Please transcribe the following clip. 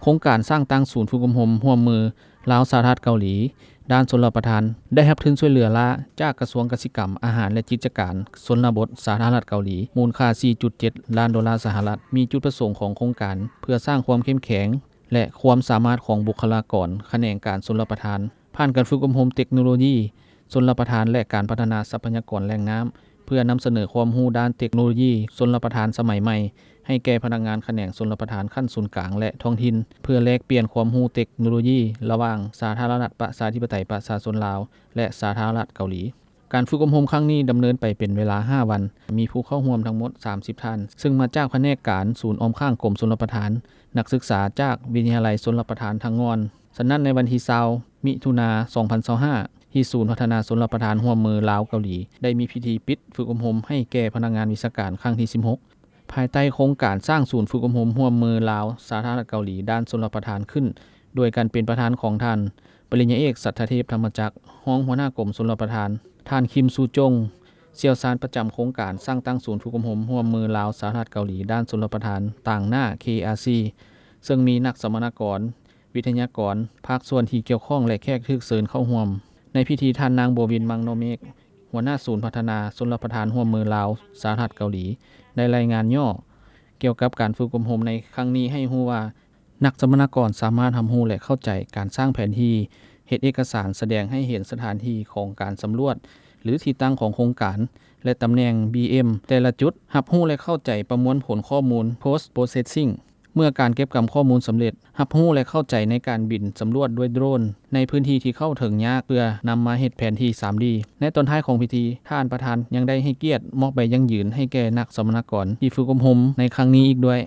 ໂຄງການສ້າງຕັ້ງສູນຝຶກອົບຮົມຮ່ວມມືລາວ-ສະຫະລັດເກົາຫຼີ ດ້ານຊົນລະປະທານ ໄດ້ຮັບທຶນຊ່ວຍເຫຼືອລ້າຈາກກະຊວງກະສິກຳ, ອາຫານ ແລະ ກິດຈະການຊົນນະບົດ ສາທາລະນະລັດເກົາຫຼີ ມູນຄ່າ ສີ່ຈຸດເຈັດລ້ານໂດລາສະຫະລັດ. ມີຈຸດປະສົງຂອງໂຄງການ ເພື່ອສ້າງຄວາມເຂັ້ມແຂງ ແລະ ຄວາມສາມາດຂອງບຸກຄະລາກອນຂະແໜງການຊົນລະປະທານ ຜ່ານການຝຶກອົບຮົມເຕັກໂນໂລຢີຊົນລະປະທານ ແລະ ການພັດທະນາຊັບພະຍາກອນແຫຼ່ງນ້ຳ ເພື່ອນຳສະເໜີຄວາມຮູ້ດ້ານເຕັກໂນໂລຢີຊົນລະປະທານສະໄໝໃໝ່ ໃຫ້ແກ່ພະນັກງານຂະແໜງຊົນລະປະທານຂັ້ນສູນກາງ ແລະ ທ້ອງຖິ່ນ ເພື່ອແລກປ່ຽນຄວາມຮູ້ເຕັກໂນໂລຢີລະຫວ່າງສາທາລະນະລັດປະຊາທິປະໄຕປະຊາຊົນລາວ ແລະ ສາທາລະນະລັດເກົາຫຼີ. ການຝຶກອົບຮົມຄັ້ງນີ້ດຳເນີນໄປເປັນເວລາຫ້າວັນ, ມີຜູ້ເຂົ້າຮ່ວມທັງໝົດສາມສິບທ່ານ, ເຊິ່ງມາຈາກພະແນກການສູນອ້ອມຂ້າງກົມຊົນລະປະທານ, ນັກສຶກສາຈາກວິທະຍາໄລຊົນລະປະທານທັງງອນ. ສະນັ້ນ, ໃນວັນທີຊາວ ມິຖຸນາ ສອງພັນຊາວຫ້າ ທີ່ສູນພັດທະນາຊົນລະປະທານຮ່ວມມືລາວເກົາຫຼີ ໄດ້ມີພິທີປິດຝຶກອົບຮົມໃຫ້ແກ່ພະນັກງານວິຊາການຄັ້ງທີສິບຫົກ ພາຍໃຕ້ໂຄງການສ້າງສູນຝຶກອົບຮົມຮ່ວມມືລາວ-ສາທາລະນະລັດເກົາຫຼີ ດ້ານຊົນລະປະທານຂຶ້ນ ໂດຍການເປັນປະທານຂອງທ່ານ ປະລິນຍາເອກ ສັດທະເທບ ທຳມະຈັກ ຮອງຫົວໜ້າກົມຊົນລະປະທານ, ທ່ານ ຄິມ ຊູຈົງ ຊ່ຽວຊານປະຈຳໂຄງການສ້າງຕັ້ງສູນຝຶກອົບຮົມຮ່ວມມືລາວ-ສະຫະລັດເກົາຫຼີ ດ້ານຊົນລະປະທານ ຕາງໜ້າ ເຄອາຊີ ເຊິ່ງມີນັກສຳມະນາກອນ, ວິທະຍາກອນ, ພາກສ່ວນທີ່ກ່ຽວຂ້ອງ ແລະ ແຂກຖືກເຊີນເຂົ້າຮ່ວມ. ໃນພິທີ, ທ່ານນາງ ບົວວິນ ມັງໂນເມກ ຫົວໜ້າສູນພັດທະນາຊົນລະປະທານຮ່ວມມືລາວ-ສະຫະລັດເກົາຫຼີ ໄດ້ລາຍງານຫຍໍ້ກ່ຽວກັບການຝຶກອົບຮົມໃນຄັ້ງນີ້ໃຫ້ຮູ້ວ່າ, ນັກສຳມະນາກອນສາມາດຮັບຮູ້ ແລະ ເຂົ້າໃຈການສ້າງແຜນທີ່, ເຮັດເອກະສານສະແດງໃຫ້ເຫັນສະຖານທີ່ຂອງການສຳຫຼວດ ຫຼື ທີ່ຕັ້ງຂອງໂຄງການ ແລະ ຕຳແໜ່ງ ບີເອັມ ແຕ່ລະຈຸດ, ຮັບຮູ້ ແລະ ເຂົ້າໃຈປະມວນຜົນຂໍ້ມູນ post processing ເມື່ອການເກັບກຳຂໍ້ມູນສຳເລັດ, ຮັບຮູ້ ແລະ ເຂົ້າໃຈໃນການບິນສຳຫຼວດດ້ວຍໂດຣນໃນພື້ນທີ່ທີ່ເຂົ້າເຖິງຍາກ ເພື່ອນຳມາເຮັດແຜນທີ່ ສາມດີ. ໃນຕອນທ້າຍຂອງພິທີ, ທ່ານປະທານຍັງໄດ້ໃຫ້ກຽດມອບໃບຢັ້ງຢືນໃຫ້ແກ່ນັກສຳມະນາກອນທີ່ຝຶກອົບຮົມໃນຄັ້ງນີ້ອີກດ້ວຍ.